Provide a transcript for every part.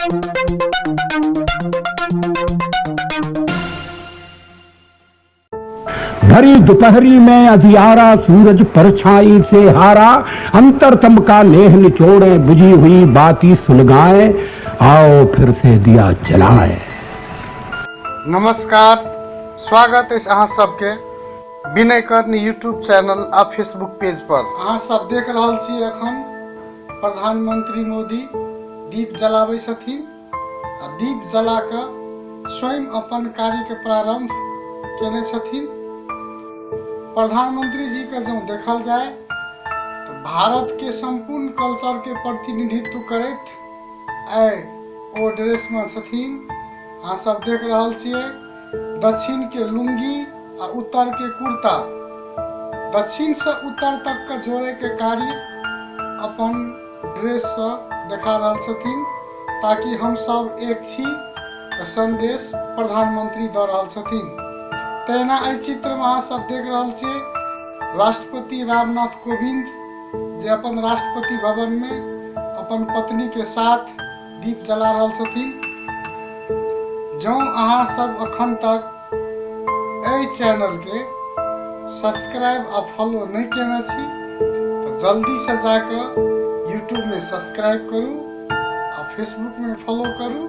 भरी दोपहरी में अधियारा सूरज परछाई से हारा, अंतरतम का नेह निचोड़े, बुझी हुई बाती सुलगाए, आओ फिर से दिया जलाए। नमस्कार, स्वागत अछि अहाँ सबके विनय कर्ण यूट्यूब चैनल आ फेसबुक पेज पर। अहाँ सब देख रहल छी एखन प्रधानमंत्री मोदी दीप जलाबै छथिन आ दीप जला कऽ स्वयं अपन कार्यके प्रारंभ केने छथिन। प्रधानमंत्री जी के जँ देखल जाय तऽ भारत के संपूर्ण कल्चर के प्रतिनिधित्व करैत आइ ओ ड्रेस मे छथिन। अहाँ सब देख रहल छियै दक्षिण के लुंगी आ उत्तर के कुर्ता, दक्षिण से उत्तर तक के जोड़े के कार्य अपन ड्रेस से देखा रहल छथिन, ताकि हम सब एक छी के संदेश प्रधानमंत्री दऽ रहल छथिन। तहिना एहि चित्र में अहाँ सब देख रहल छियै राष्ट्रपति रामनाथ कोविंद जे अपन राष्ट्रपति भवन में अपन पत्नी के साथ दीप जला रहल छथिन। जँ अहाँ सब अखन तक एहि चैनल के सब्सक्राइब आ फॉलो नहि केने छी तऽ जल्दी से जाकऽ यूट्यूब में सब्सक्राइब करू आ फेसबुक में फॉलो करू।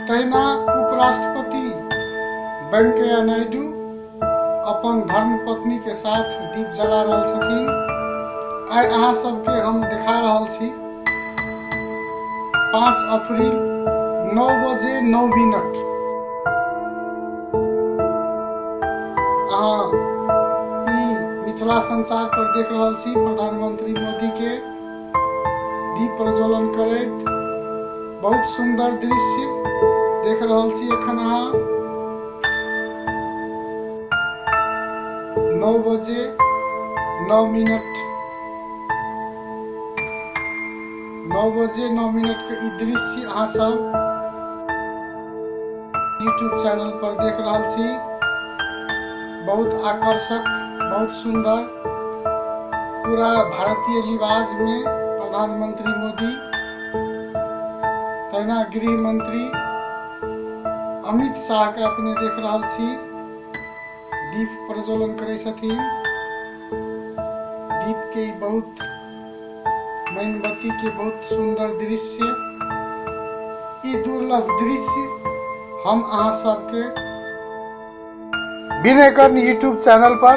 तहिना उपराष्ट्रपति वेंकैया नायडू अपन धर्मपत्नी के साथ दीप जला रहल छथिन। आइ अहाँ सबके हम देखा रहल छी 5 अप्रैल 9 बजे 9 मिनट। अहाँ ई मिथिला संचार पर देख रहल छी प्रधानमंत्री मोदी के दीप प्रज्वलन करैत। बहुत सुंदर दृश्य देख रहल छी एखन अहाँ। 9 बजे 9 मिनट, 9 बजे 9 मिनट के ई दृश्य अहाँ सब यूट्यूब चैनल पर देख रहल छी। बहुत आकर्षक, बहुत सुंदर, पूरा भारतीय लिबाज में प्रधानमंत्री मोदी, तहिना गृह मंत्री अमित शाह के अपने देख रहल छी दीप प्रज्वलन करै छथिन। दीप के बहुत मोमबत्ती के बहुत सुंदर दृश्य, ई दुर्लभ दृश्य हम अहाँ सबके विनय कर्ण यूट्यूब चैनल पर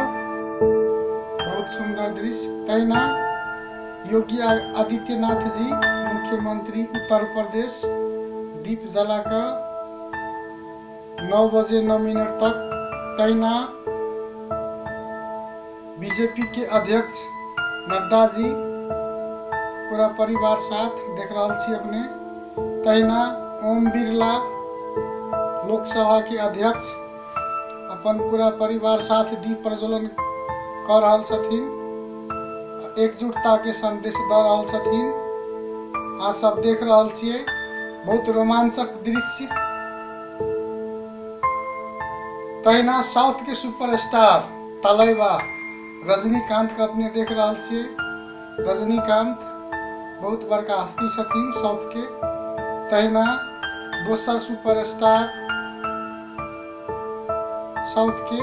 बहुत सुंदर दृश्य। तहिना योगी आदित्यनाथ जी मुख्यमंत्री उत्तर प्रदेश दीप जला कऽ 9 बजे 9 मिनट तक। तहिना बीजेपी के अध्यक्ष नड्डा जी पूरा परिवार साथ देख रहल छी अपने। तहिना ओम बिरला लोकसभा के अध्यक्ष अपन पूरा परिवार साथ दीप प्रज्वलन कऽ रहल छथिन, एकजुटता के संदेश दऽ रहल छथिन। अहाँ सब देख रहल छियै बहुत रोमांचक दृश्य। तहिना साउथ के सुपरस्टार तलैवा रजनीकांत के अपने देख रहल छियै। रजनीकांत बहुत बड़का हस्ती छथिन साउथ के। तहिना दोसर सुपरस्टार साउथ के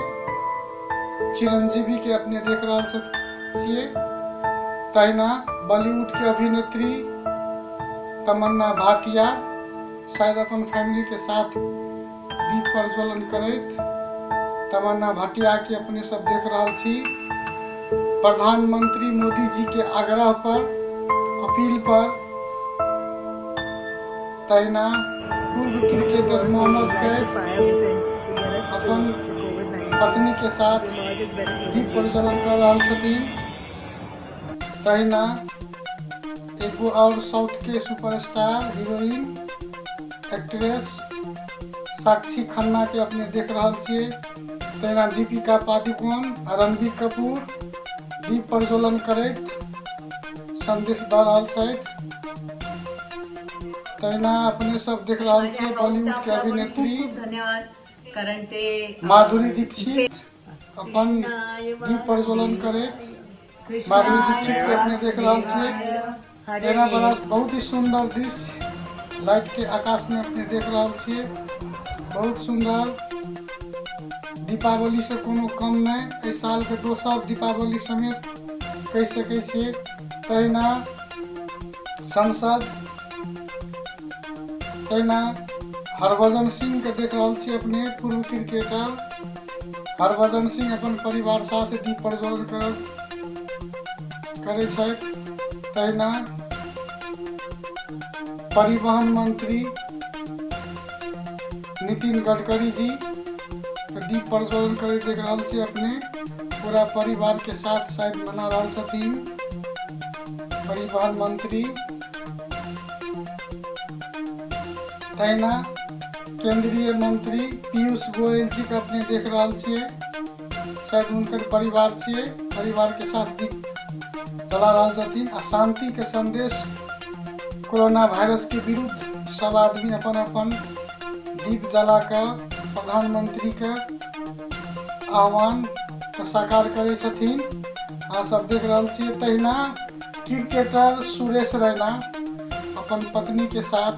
चिरंजीवी के अपने देख रहल छियै। तहिना बॉलीवुड के अभिनेत्री तमन्ना भाटिया शायद अपन फैमिली के साथ दीप प्रज्वलन करैत तमन्ना भाटिया के अपने सब देख रहल छी। प्रधानमंत्री मोदी जी के आग्रह पर, अपील पर तहिना पूर्व क्रिकेटर मोहम्मद कैफ अपन पत्नी के साथ दीप प्रज्वलन कर रहल छथिन। तहिना एगो और साउथ के superstar heroine actress Sakshi Khanna के अपने देख रहल छियै। तहिना दीपिका पादुकोण आ रणबीर कपूर दीप प्रज्वलन करैत संदेश दऽ रहल छथि। तहिना अपने सब देख रहल छियै बॉलीवुड के अभिनेत्री धन्यवाद कारण ते माधुरी दीक्षित अपन दीप प्रज्वलन करैत माधुरी दीक्षित के अपने देख रहल छियै। एना बड़ा बहुत ही सुंदर दृश्य। लाइट के आकाश में अपने देख रहल छियै। बहुत सुंदर, दीपावली से कोनो कम नहि, एहि साल के दोसर दीपावली समेत कहि सकै छियै। तहिना संसद, तहिना हरभजन सिंह के देख रहल छी अपने, पूर्व क्रिकेटर हरभजन सिंह अपन परिवार साथ दीप प्रज्वलन करै छथि। तहिना परिवहन मंत्री नितिन गडकरी जी के दीप प्रज्वलन करैत देख रहल छी अपने, पूरा परिवार के साथ शायद मना रहल छथिन परिवहन मंत्री। तहिना केंद्रीय मंत्री पीयूष गोयल जी के अपने देख रहल छियै, शायद हुनकर परिवार छियै, परिवार के साथ दीप जला रहल छथिन आ शांति के संदेश कोरोना वायरस के विरुद्ध सब आदमी अपन अपन दीप जला कऽ प्रधानमंत्री के आह्वान के साकार करै छथिन। अहाँ सब देख रहल छियै। तहिना क्रिकेटर सुरेश रैना अपन पत्नी के साथ,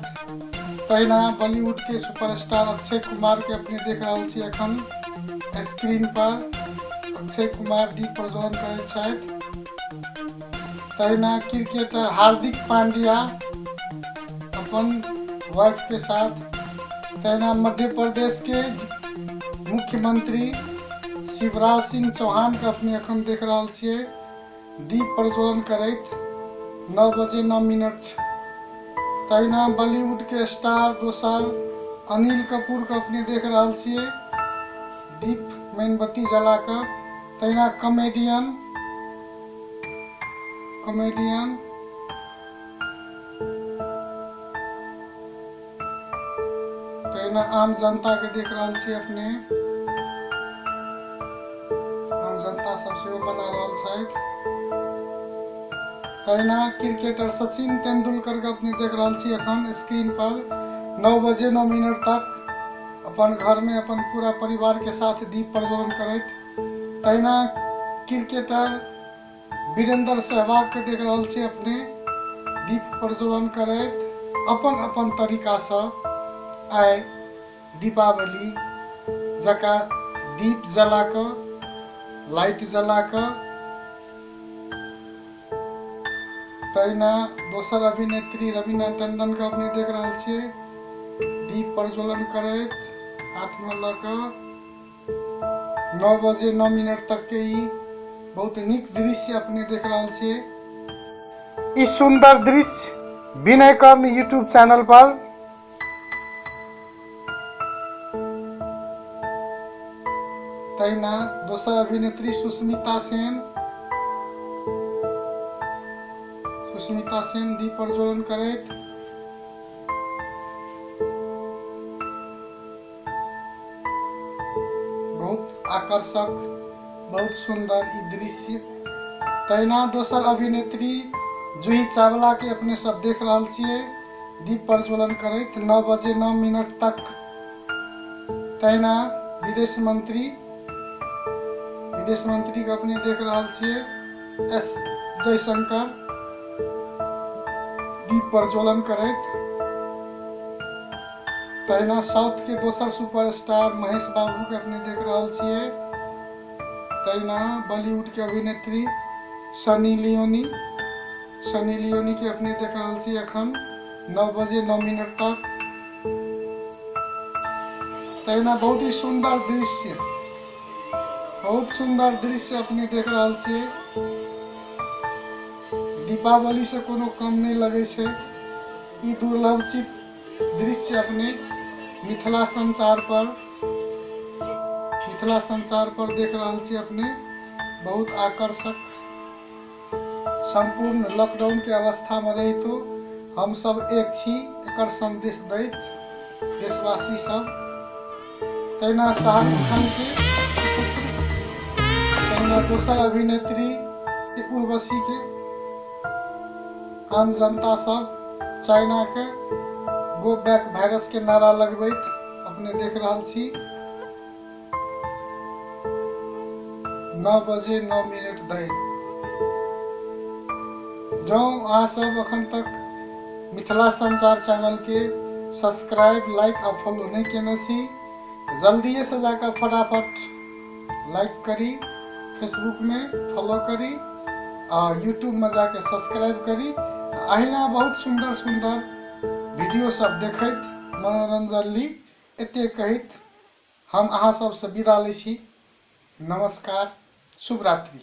तहिना बॉलीवुड के सुपरस्टार अक्षय कुमार के अपने देख रहल छी एखन स्क्रीन पर, अक्षय कुमार दीप प्रज्वलन करै छथि। तहिना क्रिकेटर हार्दिक पांड्या अपन वाइफ के साथ, तहिना मध्य प्रदेश के मुख्यमंत्री शिवराज सिंह चौहान के अपने एखन देख रहल छियै दीप प्रज्वलन करैत 9:09। तहिना बॉलीवुड के स्टार दोसर अनिल कपूर के अपने देख रहल छियै दीप मेणबत्ती जला कऽ। तहिना कॉमेडियन तहिना आम जनता के देख रहल छी अपने, आम जनता सब सेहो मना रहल छथि। तहिना क्रिकेटर सचिन तेंदुलकर के अपने देख रहल छी एखन स्क्रीन पर 9:09 तक अपन घर में अपन पूरा परिवार के साथ दीप प्रज्वलन करैत। तहिना क्रिकेटर वीरेंद्र सहवाग के देख रहल छी अपने दीप प्रज्वलन करैत। अपन अपन तरीका सँ आइ दीपावली जकाँ दीप जला कऽ, लाइट जला कऽ। तहिना दोसर अभिनेत्री रवीना टंडन के अपने देख रहल छियै दीप प्रज्वलन करैत हाथ में लऽ कऽ। 9:09 तक के ई बहुत नीक दृश्य अपने देख रहल छियै। ई सुंदर दृश्य विनय कर्ण यूट्यूब चैनल पर तहिना दोसर अभिनेत्री सुष्मिता सेन दीप प्रज्वलन करैत। बहुत आकर्षक, बहुत सुंदर ई दृश्य। तहिना दोसर अभिनेत्री जूही चावला के अपने सब देख रहल छियै दीप प्रज्वलन करैत 9:09 तक। तहिना विदेश मंत्री के अपने देख रहल छियै एस जयशंकर दीप प्रज्वलन करैत। तहिना साउथ के दोसर सुपरस्टार महेश बाबू के अपने देख रहल छियै। तहिना बॉलीवुड के अभिनेत्री सनी लियोनी के अपने देख रहल छी एखन 9:09 तक। तहिना बहुत ही सुंदर दृश्य, बहुत सुंदर दृश्य अपने देख रहल छियै। दीपावली से कोनो कम नहि लगै छै ई दुर्लभ चित्र दृश्य अपने मिथिला संचार पर देख रहल छी अपने। बहुत आकर्षक, संपूर्ण लॉकडाउन के अवस्था में रहितो हम सब एक छी, एकर संदेश दैत देशवासी सब। तहिना शाहरुख खान के पुत्र, तहिना दोसर अभिनेत्री उर्वशी के आम जनता सब चाइना के गो बैक वायरस के नारा लगबैत अपने देख रहल छी। 9:09 धरि। जँ अहाँ सब अखन तक मिथिला संचार चैनलके सब्सक्राइब, लाइक आ फॉलो नहि केने छी, जल्दिएसँ जाकऽ फटाफट लाइक करी, फेसबुकमे फॉलो करी आ यूट्यूबमे जाकऽ सब्सक्राइब करी। अहिना बहुत सुन्दर सुन्दर वीडियो सब देखैत मनोरंजन ली। एते कहैत हम अहाँ सबसँ विदा लै छी। नमस्कार, शुभ रात्रि।